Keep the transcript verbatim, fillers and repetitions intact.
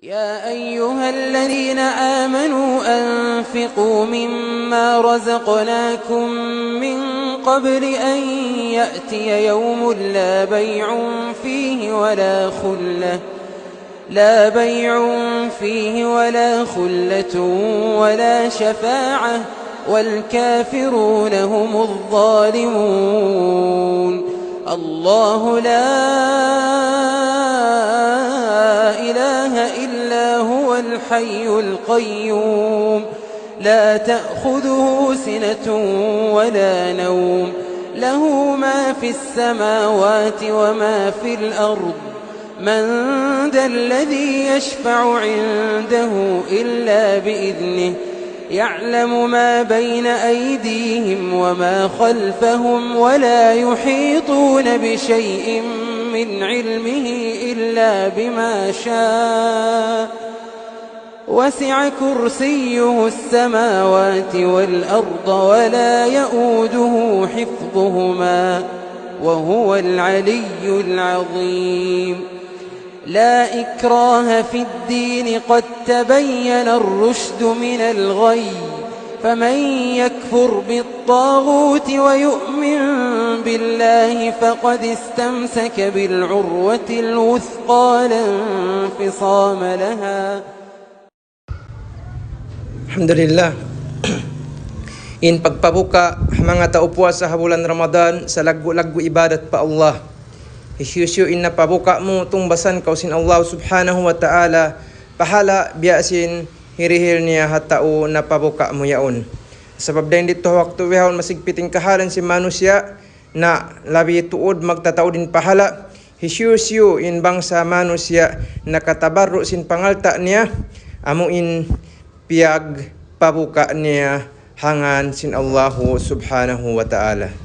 يا أيها الذين آمنوا أنفقوا مما رزقناكم من قبل أن يأتي يوم لا بيع فيه ولا خلة، لا بيع فيه ولا خلة ولا شفاعة، والكافرون هم الظالمون. الله لا إله إلا هو الحي القيوم، لا تأخذه سنة ولا نوم، له ما في السماوات وما في الأرض، من ذا الذي يشفع عنده إلا بإذنه، يعلم ما بين أيديهم وما خلفهم، ولا يحيطون بشيء من علمه إلا بما شاء، وسع كرسيه السماوات والأرض، ولا يؤوده حفظهما، وهو العلي العظيم. لا إكراه في الدين، قد تبين الرشد من الغي، فمن يكفر بالطاغوت ويؤمن بالله فقد استمسك بالعروة الوثقى لا انفصام لها. Alhamdulillah. In pagpabuka ha manga tau puasa ha bulan Ramadan, salaggu'-laggu' ibadat pa Allah. Hisiyu-siyu in napabuka mu, tungbasan kaw sin Allah Subhanahu wa Ta'ala pahala biya' sin hirihil niya ha tau napabuka mu yaun. Sabab dayn didtu ha waktu bihaun masigpit in kahalan sin manusiya', na labi tuud magtataud in pahala. Hisiyu-siyu in bangsa manusiya' nakatabarru' sin pangalta' niya, amu in piyagpabuka niya ha ngan sin Allahu Subhanahu wa Ta'ala.